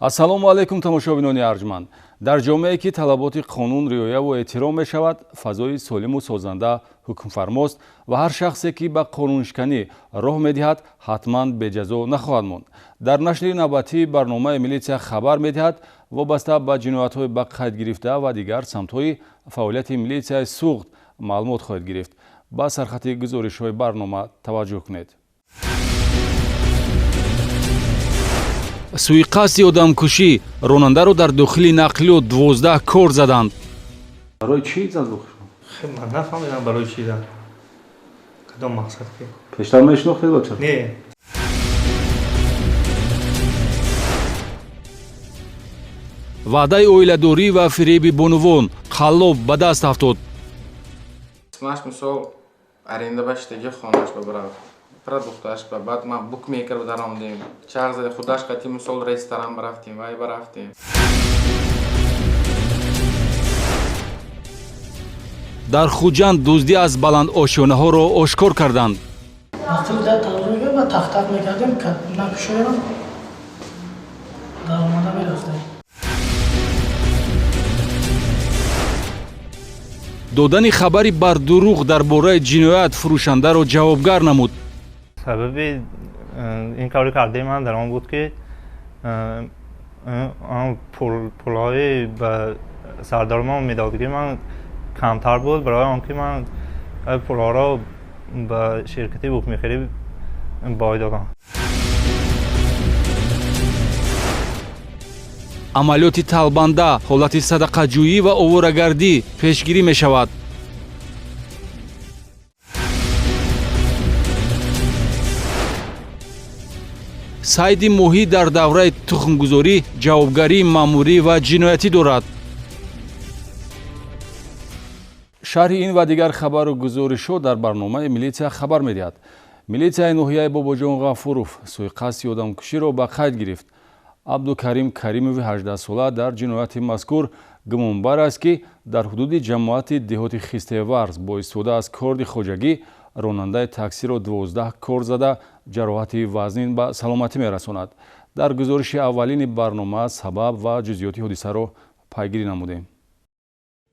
Ассалому алайкум, тамошобинони арҷманд. Дар ҷомеае ки талаботи қонун риояву эҳтиром мешавад, фазои солиму созанда ҳукмфармост ва ҳар шахсе ки ба қонуншиканӣ роҳ медиҳад, ҳатман беҷазо нахоҳад монд. Дар нашри навбатии барномаи «Милитсия хабар медиҳад» вобаста ба ҷиноятҳои ба қайд гирифта ва дигар самтҳои фаъолияти милитсияи Суғд маълумот хоҳед гирифт. Ба сархати гузоришҳои барнома таваҷҷӯҳ кунед. Суиқасди одамкушӣ: ронандаро дар дохили нақлиёт 12 кор заданд. Барои чӣ зад? Ман нафаҳмидам, барои чӣ зад, кадом мақсад ки. Пештар мешинохтед бача? Не. Ваъдаи оиладорӣ ва фиреби бонувон: қаллоб ба даст афтод. Исмаш, мисол, аренда ба шидаги, хонаш ба барав продукташ ба, баъд ман букмекер даромдем, чарх зада худаш қати, мисол, ресторан барафтем, вай барафтем. Дар Хуҷанд дуздӣ аз баландошёнаҳоро ошкор карданд. Вақте дар тавзӯ ба тахтак мекардем, накушоям, даромада мерафтем. Додани хабари бардурӯғ дар бораи ҷиноят фурӯшандаро ҷавобгар намуд. Сабаби ин кори кардаи ман дар он буд, ки он пулҳои ба сардормон медодагӣ ман камтар буд, барои он ки ман пулҳоро ба ширкати букмекерӣ бой додам. Амалиёти талбанда: ҳолати садақаҷӯӣ ва оворагардӣ пешгирӣ мешавад. Сайди моҳӣ дар давраи тухмгузорӣ ҷавобгарии маъмурӣ ва ҷиноятӣ дорад. Шарҳи ин ва дигар хабару гузоришҳо дар барномаи «Милитсия хабар медиҳад». Милитсияи ноҳияи Бобоҷон Ғафуров суиқасди одамкуширо ба қайд гирифт. Абдукарим Каримови 18сола дар ҷинояти мазкур гумонбар аст, ки дар ҳудуди ҷамоати деҳоти Хистеварз бо истифода аз корди хоҷагӣ ронандаи таксиро 12 кор зада, ҷароҳати вазнин ба саломатӣ мерасонад. Дар гузориши аввалини барнома сабаб ва ҷузъиёти ҳодисаро пайгирӣ намудем.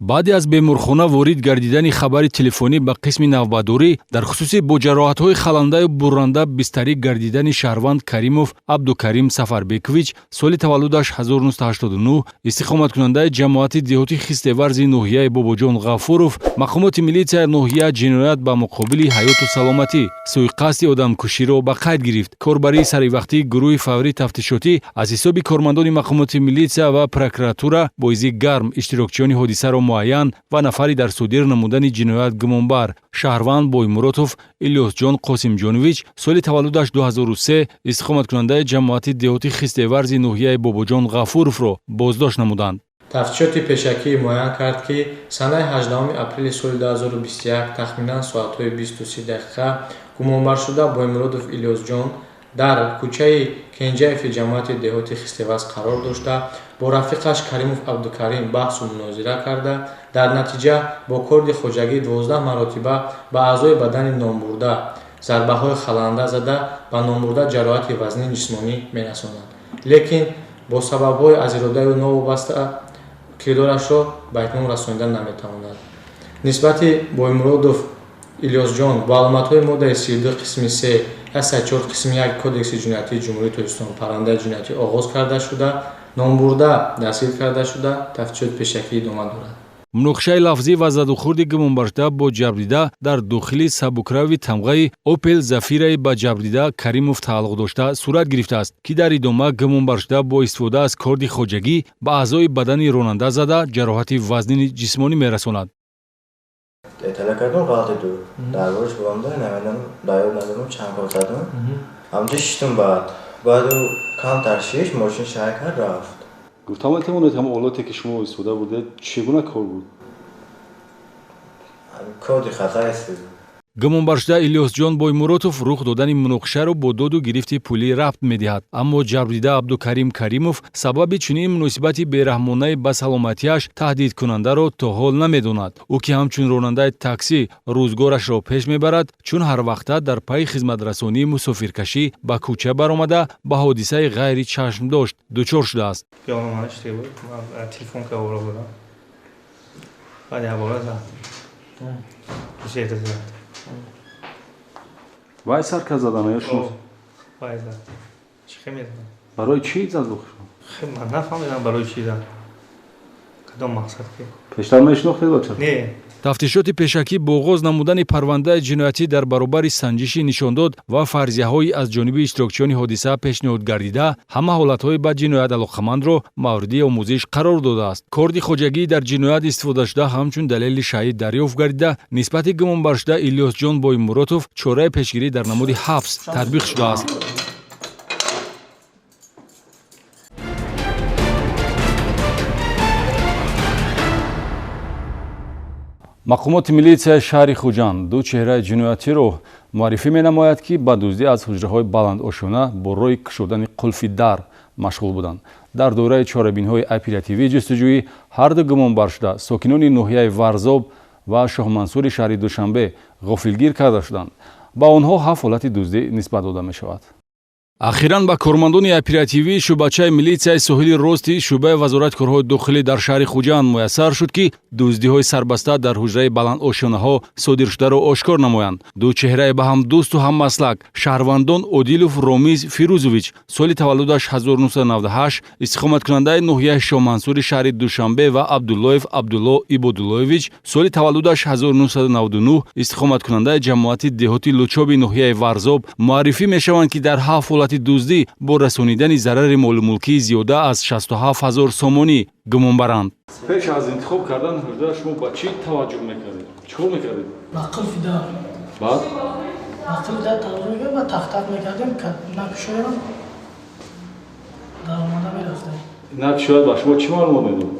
Баъде аз беморхона ворид гардидани хабари телефонӣ ба қисми навбатдорӣ дар хусуси бо ҷароҳатҳои халандаю бурранда бистарӣ гардидани шаҳрванд Каримов Абдукарим Сафарбекович, соли таваллудаш 1989, истиқоматкунандаи ҷамоати деҳоти Хистеварзи ноҳияи Бобоҷон Ғафуров, мақомоти милитсияи ноҳия ҷиноят ба муқобили ҳаёту саломатӣ, суиқасди одамкуширо ба қайд гирифт. Корбарии саривақтии гурӯҳи фаврии тафтишотӣ аз ҳисоби кормандони мақомоти милитсия ва прокуратура бо изи гарм иштирокчиёни ҳодисаро муайян ва нафари дар содир намудани ҷиноят гумонбар, шаҳрванд Боймуротов Илёсҷон Қосимҷонович, соли таваллудаш 2003, истиқоматкунандаи ҷамоати деҳоти Хистеварзи ноҳияи Бобоҷон Ғафуровро боздошт намуданд. Тафтишоти пешакӣ муайян кард, ки санаи 18 апрели соли 2021 тахминан соатҳои 23 дақиқа гумонбаршуда Боймуродов Илёсҷон дар кӯчаи Кенҷаеви ҷамоати деҳоти Хистеварз қарор дошта, бо рафиқаш Каримов Абдукарим баҳсу мунозира карда, дар натиҷа бо корди хоҷагӣ 12 маротиба ба аъзои бадани номбурда зарбаҳои халанда зада, ба номбурда ҷароҳати вазнини ҷисмонӣ мерасонад, лекин бо сабабҳои аз иродаи ӯ новобаста кирдорашро ба итмом расонида наметавонад. Нисбати Боймуродов Илёсҷон бо аломатҳои моддаи 32 қисми 3, 104 қисми 1 Кодекси ҷиноятии Ҷумҳурии Тоҷикистон парвандаи ҷиноятӣ оғоз карда шуда, номбурда дастгир карда шуда, тафтишоти пешакӣ идома дорад. Муноқишаи лафзӣ ва задухӯрди гумонбаршуда бо ҷабрдида дар дохили сабукрави тамғаи «Опел Зафираи» ба ҷабрдида Каримов тааллуқ дошта сурат гирифтааст, ки дар идома гумонбаршуда бо истифода аз корди хоҷагӣ ба аъзои бадани ронанда зада, ҷароҳати вазнини ҷисмонӣ мерасонад. Эътилоъ кардам, ғалтиду дар бораш бомда, намедонам, дар ёд надорам, чанд кор задам. Ҳамҷо шиштум, баъду камтар шиш, мошин шай кард, рафт. Гуфта метавонед, ҳам олате ки шумо истифода бурдед, чӣ гуна кор буд? Корди хатаест. Гумонбаршуда Илёсҷон Боймуротов рух додани муноқишаро бо доду гирифти пулӣ рабт медиҳад. Аммо ҷабрдида Абдукарим Каримов сабаби чунин муносибати бераҳмонаи ба саломатиаш таҳдидкунандаро то ҳол намедонад. Ӯ ки ҳамчун ронандаи таксӣ рӯзгорашро пеш мебарад, чун ҳар вақта дар пайи хизматрасонии мусофиркашӣ ба кӯча баромада ба ҳодисаи ғайричашмдошт дучор шудааст. Вай сар кар задан ё шумо? Вай зад. Чӣ хел медонам? Барои чӣ зад? Ман нафаҳмидам барои чӣ зад. Кадом мақсад ки? Пештар мешинохтед бача? Не. Тафтишоти пешакӣ бо оғоз намудани парвандаи ҷиноятӣ дар баробари санҷиши нишондод ва фарзияҳои аз ҷониби иштирокчиёни ҳодиса пешниҳод гардида, ҳама ҳолатҳои ба ҷиноят алоқамандро мавриди омӯзиш қарор додааст. Корди хоҷагӣ дар ҷиноят истифодашуда ҳамчун далели шаҳид дарёфт гардида, нисбати гумонбаршуда Илёсҷон Боймуротов чораи пешгирӣ дар намуди ҳабс татбиқ шудааст. Мақомоти милитсияи шаҳри Хуҷанд ду чеҳраи ҷиноятиро муаррифӣ менамояд, ки ба дуздӣ аз ҳуҷраҳои баландошёна бо роҳи кушодани қулфи дар машғул буданд. Дар доираи чорабиниҳои оперативии ҷустуҷӯӣ ҳар ду гумонбаршуда сокинони ноҳияи Варзоб ва Шоҳмансури шаҳри Душанбе ғофилгир карда шуданд. Ба онҳо 7 ҳолати дуздӣ нисбат дода мешавад. Ахиран ба кормандони оперативии шӯъбачаи милитсияи соҳили рости шӯъбаи вазорати корҳои дохилӣ дар шаҳри Хуҷанд муяссар шуд, ки дуздиҳои сарбаста дар ҳуҷраи баландошёнаҳо содир шударо ошкор намоянд. Ду чеҳраи ба ҳам дӯсту ҳаммаслак шаҳрвандон Одилов Ромиз Фирӯзович, соли таваллудаш 1998, истиқоматкунандаи ноҳияи Шоҳмансури шаҳри Душанбе ва Абдуллоев Абдулло Ибодуллоевич, соли таваллудаш 1999, истиқоматкунандаи ҷамоати деҳоти Лучоби ноҳияи Варзоб муаррифӣ мешаванд, ки дар 7 ҳолати дуздӣ бо расонидани зарари молумулкии зиёда аз 67 000 сомонӣ гумонбаранд. Пеш аз интихоб кардан ҳуҷра шумо ба чӣ таваҷҷӯҳ мекардед? Чӣ кор мекардед? Ба қулфи дар. Баъд? Ба қулфи дар таваҷҷӯҳ мекардем, ба тахтақ мекардем, накушоям даромада мерафтем. Накушояд ба шумо чӣ маълумот медод?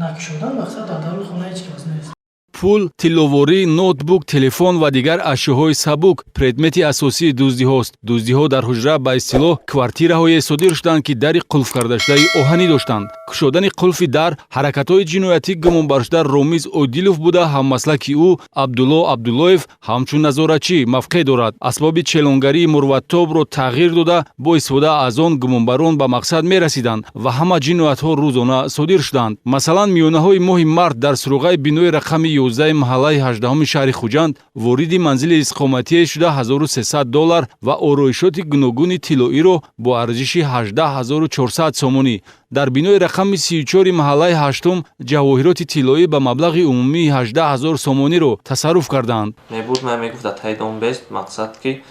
Накушодан мақсад дар даруни хона ҳеҷ кас нест. Пул, тилловорӣ, ноутбук, телефон ва дигар ашёҳои сабук предмети асосии дуздиҳост. Дуздиҳо дар ҳуҷра ба истилоҳ квартираҳое содир шуданд, ки дари қулф кардашудаи оҳанӣ доштанд. Кушодани қулфи дар ҳаракатҳои ҷиноятӣ гумонбаршуда Ромиз Одилов буда, ҳаммаслаки ӯ Абдулло Абдуллоев ҳамчун назоратчӣ мавқеъ дорад. Асбоби челонгарии мурваттобро тағйир дода, бо истифода аз он гумонбарон ба мақсад мерасиданд ва ҳама ҷиноятҳо рӯзона содир шуданд. Масалан, миёнаҳои моҳи март дар суруғаи бинои рақами 11 маҳаллаи 18 шаҳри Хуҷанд вориди манзили истиқоматие шуда $1300 ва ороишоти гуногуни тиллоиро бо арзиши 18400 сомонӣ. Дар бинои рақами 34 маҳаллаи 8 ҷавоҳироти тиллоӣ ба маблағи умумии 18000 сомониро тасарруф карданд. Мебурд, ман мегуфт дар таи дом бест, мақсад ки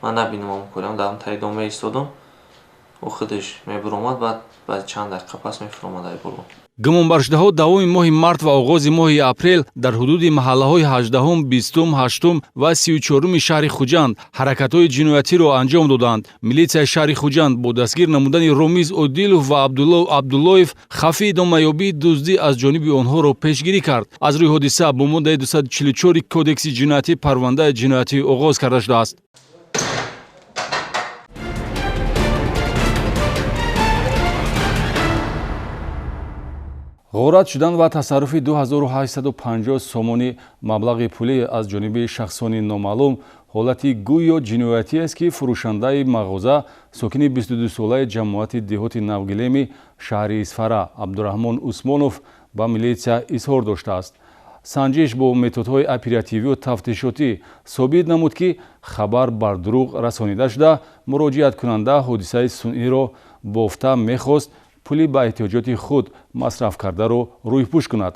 ман набинам он корам, дар таи дом меистодам, ӯ худаш мебуромад, баъд чанд дақиқа пас мефуромад ай боло. Гумонбаршудаҳо давоми моҳи март ва оғози моҳи апрел дар ҳудуди маҳаллаҳои 18, 20, 8 ва 34 шаҳри Хуҷанд ҳаракатҳои ҷиноятиро анҷом доданд. Милитсияи шаҳри Хуҷанд бо дастгир намудани Ромиз Одилов ва Абдулло Абдуллоев хавфи идомаёбии дуздӣ аз ҷониби онҳоро пешгирӣ кард. Аз рӯи ҳодиса бо моддаи 244 кодекси ҷиноятӣ парвандаи ҷиноятӣ оғоз карда шудааст. Ғорат шудан ва тасарруфи 2850 сомонӣ маблағи пулӣ аз ҷониби шахсони номаълум ҳолати гӯё ҷиноятиест, ки фурӯшандаи мағоза сокини 22-солаи ҷамоати деҳоти Навгилеми шаҳри Исфара Абдураҳмон Усмонов ба милитсия изҳор доштааст. Санҷиш бо методҳои оперативию тафтишотӣ собит намуд, ки хабар бар дурӯғ расонида шуда, муроҷиаткунанда ҳодисаи сунъиро бофта мехост пули ба эҳтиёҷоти худ масраф кардаро рӯйпӯш кунад.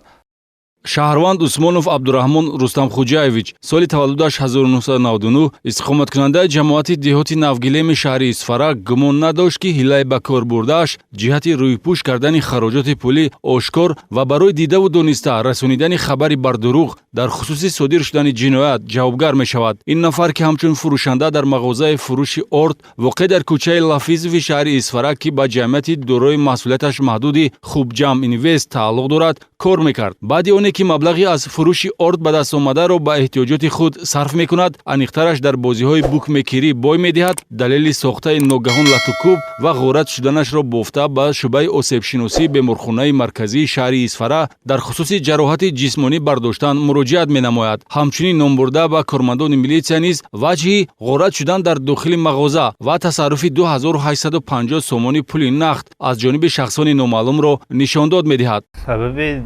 Шаҳрванд Усмонов Абдураҳмон Рустамхуҷаевич, соли таваллудаш 1999, истиқоматкунандаи ҷамоати деҳоти Навгилеми шаҳри Исфара гумон надошт, ки ҳилаи ба кор бурдааш ҷиҳати рӯйпӯш кардани хароҷоти пулӣ ошкор ва барои дидаву дониста расонидани хабари бардурӯғ дар хусуси содир шудани ҷиноят ҷавобгар мешавад. Ин нафар, ки ҳамчун фурӯшанда дар мағозаи фурӯши орд воқеъ дар кӯчаи Лафизови шаҳри Исфара, ки ба ҷамъияти дорои масъулияташ маҳдуди Хубҷам Инвест тааллуқ дорад, кор мекард. Баъди оне Зане ки маблағи аз фурӯши орд ба даст омадаро ба эҳтиёҷоти худ сарф мекунад, аниқтараш дар бозиҳои букмекерӣ бой медиҳад, далели сохтаи ногаҳон латукӯб ва ғорат шуданашро бофта ба шӯъбаи осебшиносии беморхонаи марказии шаҳри Исфара дар хусуси ҷароҳати ҷисмонӣ бардоштан муроҷиат менамояд. Ҳамчунин номбурда ба кормандони милитсия низ ваҷҳи ғорат шудан дар дохили мағоза ва тасарруфи 2850 сомонӣ пули нақд аз ҷониби шахсони номаълумро нишондод медиҳад. Сабаби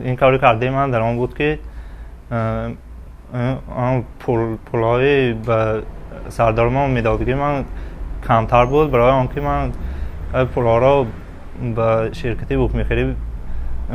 ин кори кардаи ман дар он буд, ки пулҳои ба сардормон медодагии ман камтар буд, барои он ки ман пулҳоро ба ширкати букмекерӣ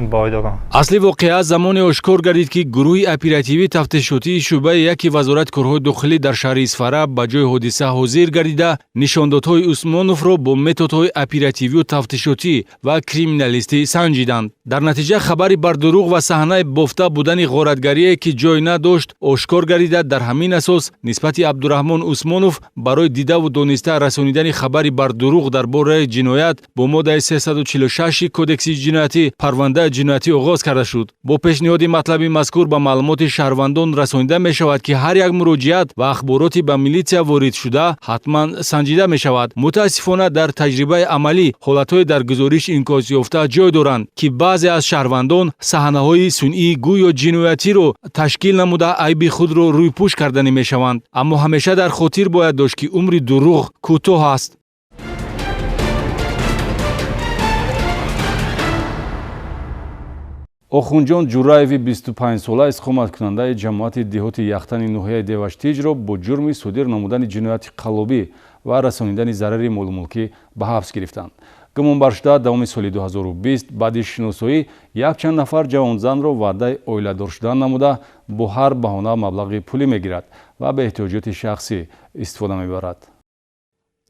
бой додам. Асли воқеа замоне ошкор гардид, ки гурӯҳи оперативии тафтишотии шӯъбаи яки Вазорати корҳои дохилӣ дар шаҳри Исфара ба ҷои ҳодиса ҳозир гардида, нишондодҳои Усмоновро бо методҳои оперативию тафтишотӣ ва криминалистӣ санҷиданд. Дар натиҷа хабари бардурӯғ ва саҳнаи бофта будани ғоратгарие, ки ҷой надошт, ошкор гардида, дар ҳамин асос нисбати Абдураҳмон Усмонов барои дидаву дониста расонидани хабари бардурӯғ дар бораи ҷиноят бо моддаи 346 Кодекси ҷиноятӣ парвандаи ҷиноятӣ оғоз карда шуд. Бо пешниҳоди матлаби мазкур ба маълумоти шаҳрвандон расонида мешавад, ки ҳар як муроҷиат ва ахбороти ба милитсия ворид шуда ҳатман санҷида мешавад. Мутаассифона, дар таҷрибаи амалӣ ҳолатҳои дар гузориш инъикосёфта ҷой доранд, ки баъзе аз шаҳрвандон саҳнаҳои сунъии гӯё ҷиноятиро ташкил намуда айби худро рӯйпӯш карданӣ мешаванд. Аммо ҳамеша дар хотир бояд дошт, ки умри дурӯғ кӯтоҳ аст. Охунҷон Ҷураеви 25-сола, истиқоматкунандаи ҷамоати деҳоти Яхтани ноҳияи Деваштиҷро бо ҷурми содир намудани ҷинояти қаллобӣ ва расонидани зарари молумулкӣ ба ҳабс гирифтанд. Гумонбаршуда давоми соли 2020 баъди шиносоӣ якчанд нафар ҷавонзанро ваъдаи оиладор шудан намуда бо ҳар баҳона маблағи пулӣ мегирад ва ба эҳтиёҷоти шахсӣ истифода мебарад.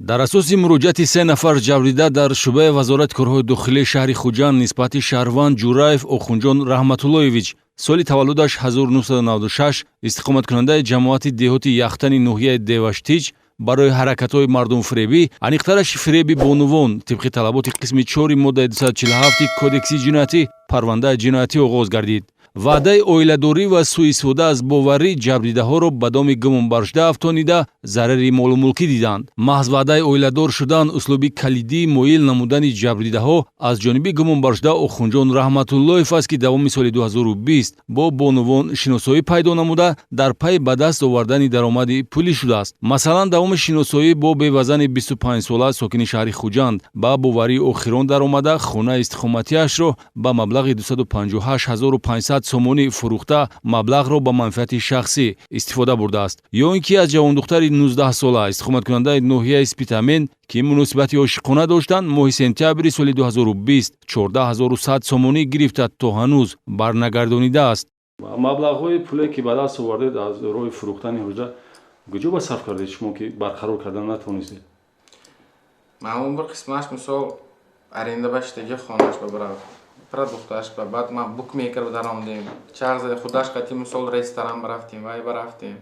Дар асоси муроҷиати се нафар ҷабрдида дар шӯъбаи Вазорати корҳои дохилии шаҳри Хуҷанд нисбати шаҳрванд Ҷураев Охунҷон Раҳматуллоевич, соли таваллудаш 1996, истиқоматкунандаи ҷамоати деҳоти Яхтани ноҳияи Деваштиҷ, барои ҳаракатҳои мардумфиребӣ, аниқтараш фиреби бонувон, тибқи талаботи қисми 4 моддаи 247 Кодекси ҷиноятӣ парвандаи ҷиноятӣ оғоз гардид. Ваъдаи оиладорӣ ва сӯистифода аз боварӣ ҷабрдидаҳоро ба доми гумонбаршуда афтонида зарари молумулкӣ диданд. Маҳз ваъдаи оиладор шудан услуби калидии моил намудани ҷабрдидаҳо аз ҷониби гумонбаршуда Охунҷон Раҳматуллоев аст, ки давоми соли 2020 бо бонувон шиносоӣ пайдо намуда дар пайи ба даст овардани даромади пулӣ шудааст. Масалан, давоми шиносоӣ бо бевазани 25-сола сокини шаҳри Хуҷанд ба боварии охирон даромада хонаи истиқоматиашро ба маблағи 258 500 сомонӣ фурӯхта маблағро ба манфиати шахсӣ истифода бурдааст. Ё ин ки аз ҷавондухтари 19-сола истиқоматкунандаи ноҳияи Спитамен, ки муносибати ошиқона доштанд, моҳи сентябри соли 2020 14 100 сомонӣ гирифта то ҳанӯз барнагардонидааст. Маблағҳои пуле, ки ба даст овардед аз роҳи фурӯхтани ҳуҷра, куҷо ба сарф кардед шумо, ки барқарор кардан натавонистед? Маълум bir қисмаш, мисол, аренда ба шидаги хонаш ба бирав, продукташ ба, баъд ман букмекер даромдем, чарх зада худаш қати, мисол, ресторан барафтем, вай барафтем,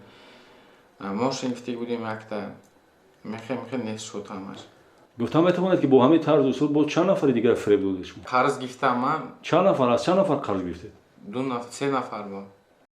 мошин гифтик будем якта, мехе мехе нест шуд ҳамаш. Гуфта метавонед, ки бо ҳамин тарзу усул боз чанд нафари дигар фиреб додед шумо? Қарз гифтам ман. Чанд нафар, аз чанд нафар қарз гирифтед? Ду нафар, се нафар бо.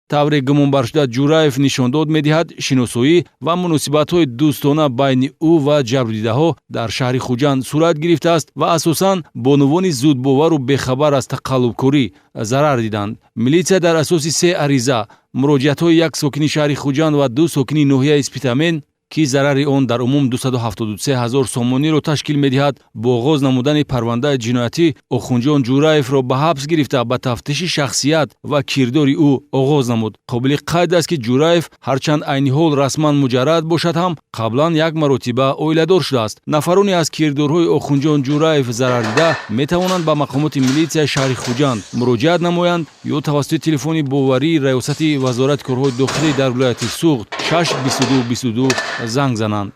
Тавре гумонбаршуда Ҷураев нишондод медиҳад, шиносоӣ ва муносибатҳои дӯстона байни ӯ ва ҷабрдидаҳо дар шаҳри Хуҷанд сурат гирифтааст ва асосан бонувони зудбовару бехабар аз тақаллубкорӣ зарар диданд. Милитсия дар асоси се ариза, муроҷиатҳои як сокини шаҳри Хуҷанд ва ду сокини ноҳияи Спитамен, ки зарари он дар умум 273 ҳазор сомониро ташкил медиҳад, бо оғоз намудани парвандаи ҷиноятӣ Охунҷон Ҷураевро ба ҳабс гирифта ба тафтиши шахсият ва кирдори ӯ оғоз намуд. Қобили қайд аст, ки Ҷураев ҳарчанд айни ҳол расман муҷаррад бошад ҳам, қаблан як маротиба оиладор шудааст. Нафароне аз кирдорҳои Охунҷон Ҷураев зарардида метавонанд ба мақомоти милитсияи шаҳри Хуҷанд муроҷиат намоянд ё тавассути телефони боварии Раёсати Вазорати корҳои дохилӣ дар вилояти Суғд 6 22 22 занг зананд.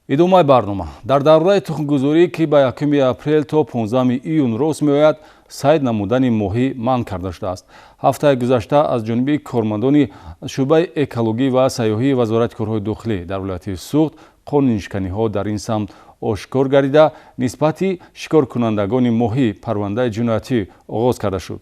Идомаи барнома. Дар давраи тухмгузорӣ, ки ба 1 апрел то 15 июн рост меояд, сайд намудани моҳӣ манъ карда шудааст. Ҳафтаи гузашта аз ҷониби кормандони шӯъбаи экологӣ ва сайёҳии Вазорати корҳои дохилӣ дар вилояти Суғд қонуншиканиҳо дар ин самт ошкор гардида, нисбати шикоркунандагони моҳӣ парвандаи ҷиноятӣ оғоз карда шуд.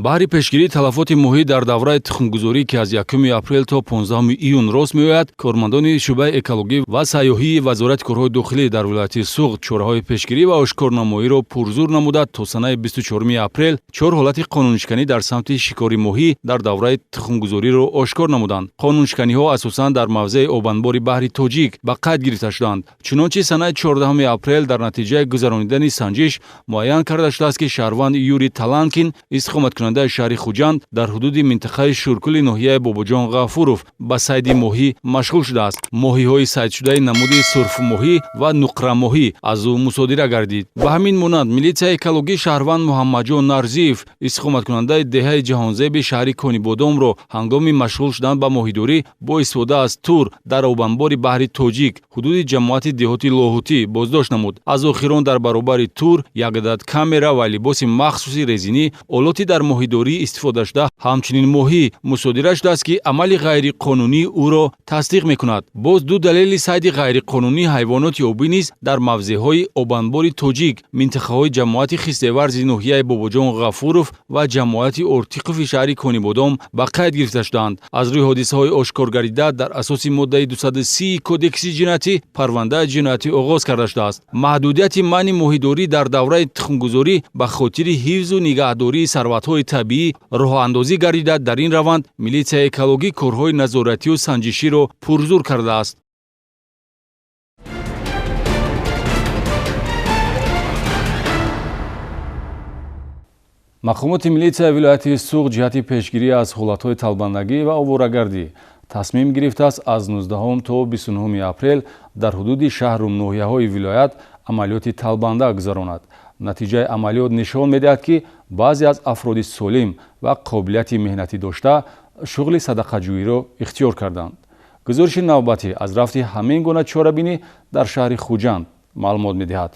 Баҳри пешгирии талафоти моҳӣ дар давраи тухмгузорӣ, ки аз 1 апрел то 15 июн рост меояд, кормандони шӯъбаи экологӣ ва сайёҳии Вазорати корҳои дохилӣ дар вилояти Суғд чораҳои пешгирӣ ва ошкорнамоиро пурзур намуда, то санаи 24 апрел 4 ҳолати қонуншиканӣ дар самти шикори моҳӣ дар давраи тухмгузориро ошкор намуданд. Қонуншиканиҳо асосан дар мавзеи обанбори баҳри Тоҷик ба қайд гирифта шуданд. Чунончи санаи 14 апрел дар натиҷаи гузаронидани санҷиш муайян карда шудааст, ки шаҳрванд Юрий Таланкин, истиқоматкунандаи шаҳри Хуҷанд, дар ҳудуди минтақаи Шӯркӯли ноҳияи Бобоҷон Ғафуров ба сайди моҳӣ машғул шудааст. Моҳиҳои сайдшудаи намуди сурфмоҳӣ ва нуқрамоҳӣ аз ӯ мусодира гардид. Ба ҳамин монанд милитсияи экологӣ шаҳрванд Муҳаммадҷон Нарзиев, истиқоматкунандаи деҳаи Ҷаҳонзеби шаҳри Конибодомро ҳангоми машғул шудан ба моҳидорӣ бо истифода аз тур дар обанбори баҳри Тоҷик ҳудуди ҷамоати деҳоти Лоҳутӣ боздошт намуд. Аз охирон дар баробари тур як адад камера ва либоси махсуси резинӣ, олоти дар моҳидорӣ истифода шуда, ҳамчунин моҳӣ мусодира шудааст, ки амали ғайриқонунии ӯро тасдиқ мекунад. Боз ду далели сайди ғайриқонунии ҳайвоноти обӣ низ дар мавзеъҳои обанбори Тоҷик, минтақаҳои ҷамоати Хистеварзи ноҳияи Бобоҷон Ғафуров ва ҷамоати Ортиқови шаҳри Конибодом ба қайд гирифта шуданд. Аз рӯи ҳодисаҳои ошкоргардида дар асоси моддаи 230 кодекси ҷиноятӣ парвандаи ҷиноятӣ оғоз карда шудааст. Маҳдудияти манъи моҳидорӣ дар давраи тухмгузорӣ ба хотири ҳифзу нигаҳдории сарватҳои табиӣ роҳандозӣ гардида, дар ин раванд милитсияи экологӣ корҳои назоратию санҷиширо пурзур кардааст. Мақомоти милитсияи вилояти Суғд ҷиҳати пешгирӣ аз ҳолатҳои талбандагӣ ва оворагардӣ тасмим гирифтааст аз 19 то 29 апрел дар ҳудуди шаҳру ноҳияҳои вилоят амалиёти талбанда гузаронад. Натиҷаи амалиёт нишон медиҳад, ки баъзе аз афроди солим ва қобилияти меҳнатӣ дошта шуғли садақаҷӯиро ихтиёр карданд. Гузориши навбатӣ аз рафти ҳамин гуна чорабинӣ дар шаҳри Хуҷанд маълумот медиҳад.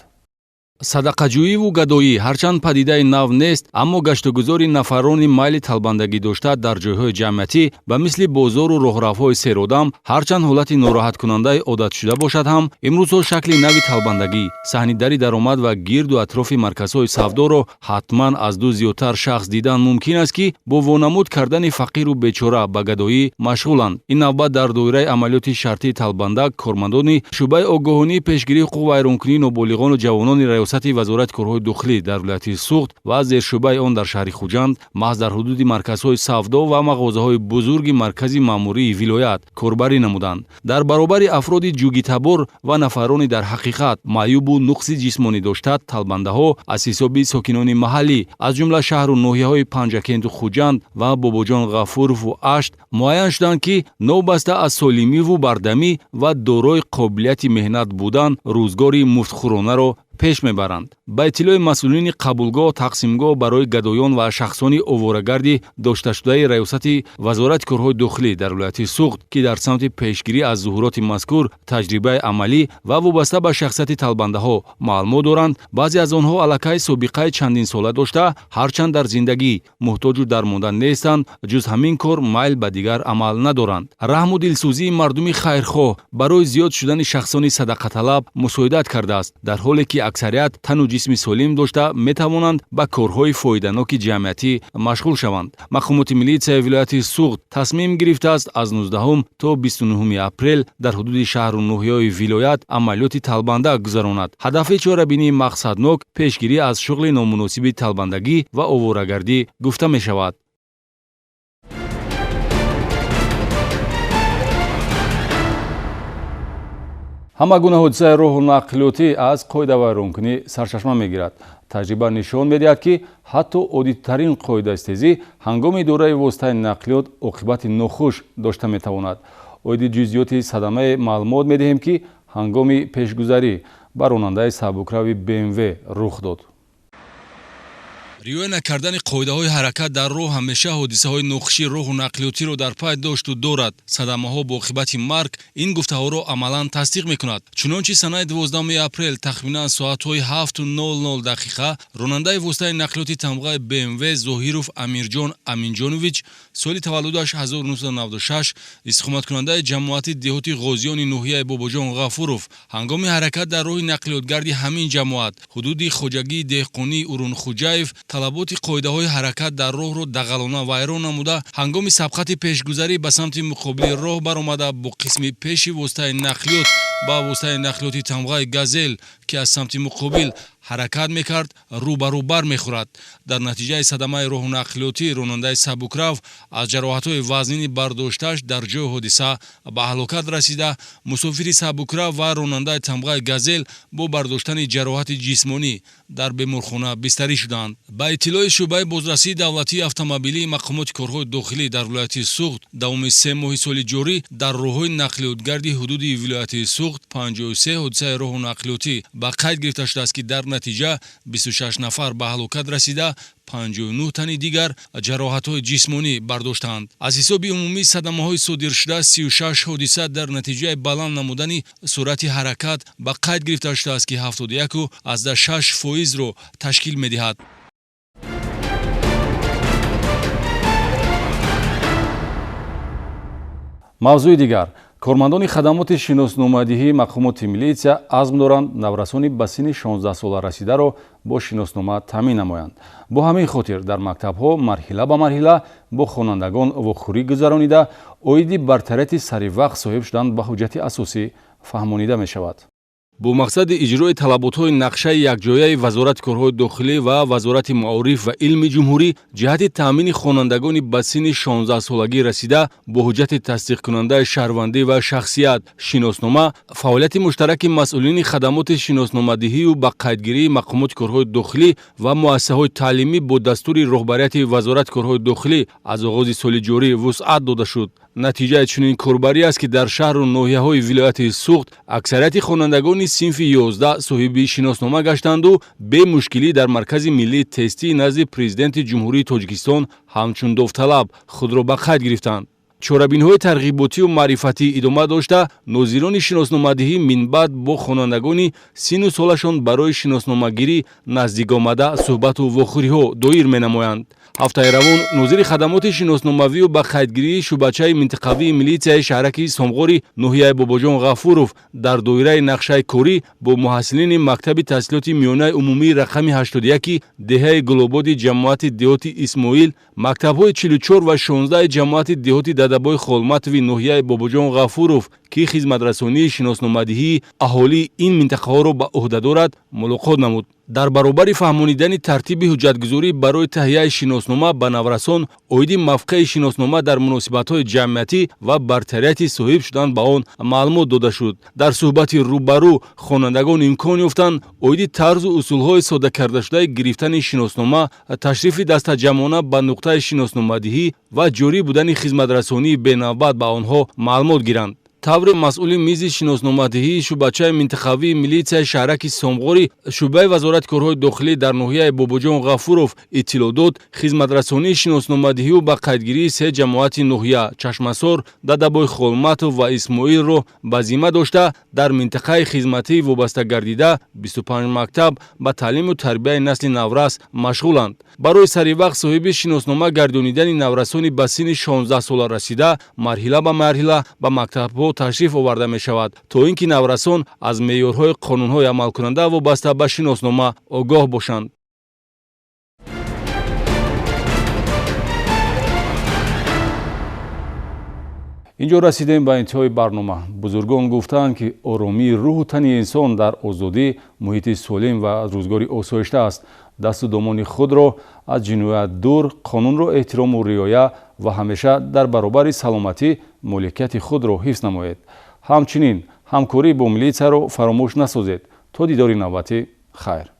Садақаҷӯиву гадоӣ ҳарчанд падидаи нав нест, аммо гаштугузори нафарони майли талбандагӣ дошта дар ҷойҳои ҷамъиятӣ ба мисли бозору роҳравҳои серодам ҳарчанд ҳолати нороҳаткунандаи одатшуда бошад ҳам, имрӯзҳо шакли нави талбандагӣ, саҳни дари даромад ва гирду атрофи марказҳои савдоро ҳатман аз ду зиёдтар шахс дидан мумкин аст, ки бо вонамуд кардани фақиру бечора ба гадоӣ машғуланд. Ин навбат дар доираи амалиёти шартии талбандак кормандони шӯъбаи огоҳонии пешгирии ҳуқуқвайронкунии ноболиғону ҷавонони раёсати Вазорати корҳои дохилӣ дар вилояти Суғд ва зершӯъбаи он дар шаҳри Хуҷанд маҳз дар ҳудуди марказҳои савдо ва мағозаҳои бузурги маркази маъмурии вилоят корбарӣ намуданд. Дар баробари афроди ҷугитабор ва нафарони дар ҳақиқат маъюбу нуқси ҷисмонӣ дошта, талбандаҳо аз ҳисоби сокинони маҳаллӣ, аз ҷумла шаҳру ноҳияҳои Панҷакенту Хуҷанд ва Бобоҷон Ғафурову Ашт муайян шуданд, ки новобаста аз солимиву бардамӣ ва дорои қобилияти меҳнат будан рӯзгори муфтхӯронаро пеш мебаранд. Ба иттилои масъулини қабулгоҳ, тақсимгоҳ барои гадоён ва шахсони оворагарди дошташудаи раёсати Вазорати корҳои дохилӣ дар вилояти Суғд, ки дар самти пешгирӣ аз зуҳуроти мазкур таҷрибаи амалӣ ва вобаста ба шахсияти талбандаҳо маълумот доранд, баъзе аз онҳо аллакай собиқаи чандинсола дошта, ҳарчанд дар зиндагӣ муҳтоҷу дармонда нестанд, ҷуз ҳамин кор майл ба дигар амал надоранд. Раҳму дилсӯзии мардуми хайрхоҳ барои зиёд шудани шахсони садақаталаб мусоидат кардааст, дар ҳоле ки аксарият тану ҷисми солим дошта метавонанд ба корҳои фоиданоки ҷамъиятӣ машғул шаванд. Мақомоти милитсияи вилояти Суғд тасмим гирифтааст аз 19 то 29 апрел дар ҳудуди шаҳру ноҳияҳои вилоят амалиёти талбанда гузаронад. Ҳадафи чорабинии мақсаднок пешгирӣ аз шуғли номуносиби талбандагӣ ва оворагардӣ гуфта мешавад. Ҳама гуна ҳодисаи роҳу нақлиётӣ аз қоидавайронкунӣ сарчашма мегирад. Таҷриба нишон медиҳад, ки ҳатто оддитарин қоидаистезӣ ҳангоми идораи воситаи нақлиёт оқибати нохуш дошта метавонад. Оиди ҷузъиёти садамае маълумот медиҳем, ки ҳангоми пешгузарӣ ба ронандаи сабукрави БМВ рух дод. Риоя накардани қоидаҳои ҳаракат дар роҳ ҳамеша ҳодисаҳои нохуши роҳу нақлиётиро дар пай дошту дорад. Садамаҳо бо оқибати марг ин гуфтаҳоро амалан тасдиқ мекунад. Чунончи санаи 12 апрел тахминан соатҳои 7:00 дақиқа ронандаи воситаи нақлиёти тамғаи БМВ Зоҳиров Амирҷон Аминҷонович соли таваллудаш 1996 истиқоматкунандаи ҷамоати деҳоти Ғозиёни ноҳияи Бобоҷон Ғафуров ҳангоми ҳаракат дар роҳи нақлиётгарди ҳамин ҷамоат ҳудуди хоҷагии деҳқонии Урунхуҷаев талаботи қоидаҳои ҳаракат дар роҳро дағалона вайрон намуда, ҳангоми сабқати пешгузарӣ ба самти муқобили роҳ баромада бо қисми пеши воситаи нақлиёт ба воситаи нақлиёти тамғаи «Газел», ки аз самти муқобил ҳаракат мекард, рӯ ба рӯ бармехӯрад. Дар натиҷаи садамаи роҳу нақлиётӣ ронандаи сабукрав аз ҷароҳатҳои вазнини бардоштааш дар ҷои ҳодиса ба ҳалокат расида, мусофири сабукрав ва ронандаи тамғаи «Газел» бо бардоштани ҷароҳати ҷисмонӣ дар беморхона бистарӣ шуданд. Ба иттилои шӯъбаи бозрасии давлатии автомобилии мақомоти корҳои дохилӣ дар вилояти Суғд, давоми 3 моҳи соли ҷорӣ дар роҳҳои нақлиётгарди ҳудуди вилояти Суғд 53 ҳодисаи роҳу нақлиётӣ ба қайд гирифта шудааст, ки дар натиҷа 26 нафар ба ҳалокат расида, 59 тани дигар ҷароҳатҳои ҷисмонӣ бардоштаанд. Аз ҳисоби умумии садамаҳои содиршуда 36 ҳодиса дар натиҷаи баланд намудани суръати ҳаракат ба қайд гирифта шудааст, ки 71,6%-ро ташкил медиҳад. Мавзӯи дигар. Кормандони хадамоти шиносномадиҳии мақомоти милитсия азм доранд наврасони ба синни 16 сола расидаро бо шиноснома таъмин намоянд. Бо ҳамин хотир дар мактабҳо марҳила ба марҳила бо хонандагон вохӯрӣ гузаронида, оиди бартарияти саривақт соҳиб шудан ба ҳуҷҷати асосӣ фаҳмонида мешавад. Бо мақсади иҷрои талаботҳои нақшаи якҷояи Вазорати корҳои дохилӣ ва Вазорати маориф ва илми ҷумҳурӣ ҷиҳати таъмини хонандагони ба синни 16-солагӣ расида бо ҳуҷҷати тасдиқкунандаи шаҳрвандӣ ва шахсият шиноснома, фаъолияти муштараки масъулини хадамоти шиносномадиҳию ба қайдгирии мақомоти корҳои дохилӣ ва муассисаҳои таълимӣ бо дастури роҳбарияти Вазорати корҳои дохилӣ аз оғози соли ҷорӣ вусъат дода шуд. Натиҷаи чунин корбарӣ аст, ки дар шаҳру ноҳияҳои вилояти Суғд аксарияти хонандагони синфи 11 соҳиби шиноснома гаштанду бемушкилӣ дар Маркази миллии тестии назди Президенти Ҷумҳурии Тоҷикистон ҳамчун довталаб худро ба қайд гирифтанд. Чорабиниҳои тарғиботию маърифатӣ идома дошта, нозирони шиносномадиҳӣ минбаъд бо хонандагони синну солашон барои шиносномагирӣ наздик омада суҳбату вохӯриҳо доир менамоянд. Ҳафтаи равон нозири хадамоти шиносномавию ба қайдгирии шӯъбачаи минтақавии милитсияи шаҳраки Сомғори ноҳияи Бобоҷон Ғафуров дар доираи нақшаи корӣ бо муҳассилини мактаби таҳсилоти миёнаи умумии рақами 81 деҳаи Гулободи ҷамоати деҳоти Исмоил, мактабҳои 44 ва 16 ҷамоати деҳоти Дадабои Холматови ноҳияи Бобоҷон Ғафуров, ки хизматрасонии шиносномадиҳии аҳолии ин минтақаҳоро ба ӯҳда дорад, мулоқот намуд. Дар баробари фаҳмонидани тартиби ҳуҷҷатгузорӣ барои таҳияи шиноснома ба наврасон, оиди мавқеи шиноснома дар муносибатҳои ҷамъиятӣ ва бартарияти соҳиб шудан ба он маълумот дода шуд. Дар суҳбати рӯбарӯ хонандагон имкон ёфтанд оиди тарзу усулҳои сода кардашудаи гирифтани шиноснома, ташрифи дастаҷамъона ба нуқтаи шиносномадиҳӣ ва ҷорӣ будани хизматрасонии бенавбат ба онҳо маълумот гиранд. Тавре масъули мизи шиносномадиҳии шӯъбачаи минтақавии милитсияи шаҳраки Сомғорӣ шӯъбаи Вазорати корҳои дохилӣ дар ноҳияи Бобоҷон Ғафуров иттилоъ дод, хизматрасонии шиносномадиҳию ба қайдгирии се ҷамоати ноҳия Чашмасор, Дадабои Холматов ва Исмоилро ба зимма дошта, дар минтақаи хизматии вобаста гардида 25 мактаб ба таълиму тарбияи насли наврас машғуланд. Барои саривақт соҳиби шиноснома гардонидани наврасони ба синни 16 сола расида марҳила ба марҳила ба мактабҳо ташриф оварда мешавад, то ин ки наврасон аз меъёрҳои қонунҳои амалкунанда вобаста ба шиноснома огоҳ бошанд. Инҷо расидем ба интиҳои барнома. Бузургон гуфтаанд, ки оромии рӯҳу тани инсон дар озодӣ, муҳити солим ва рӯзгори осоишта аст. Дасту домони худро аз ҷиноят дур, қонунро эҳтирому риоя ва ҳамеша дар баробари саломатӣ моликияти худро ҳифз намоед. Ҳамчунин ҳамкорӣ бо милитсияро фаромӯш насозед. То дидори навбатӣ, хайр.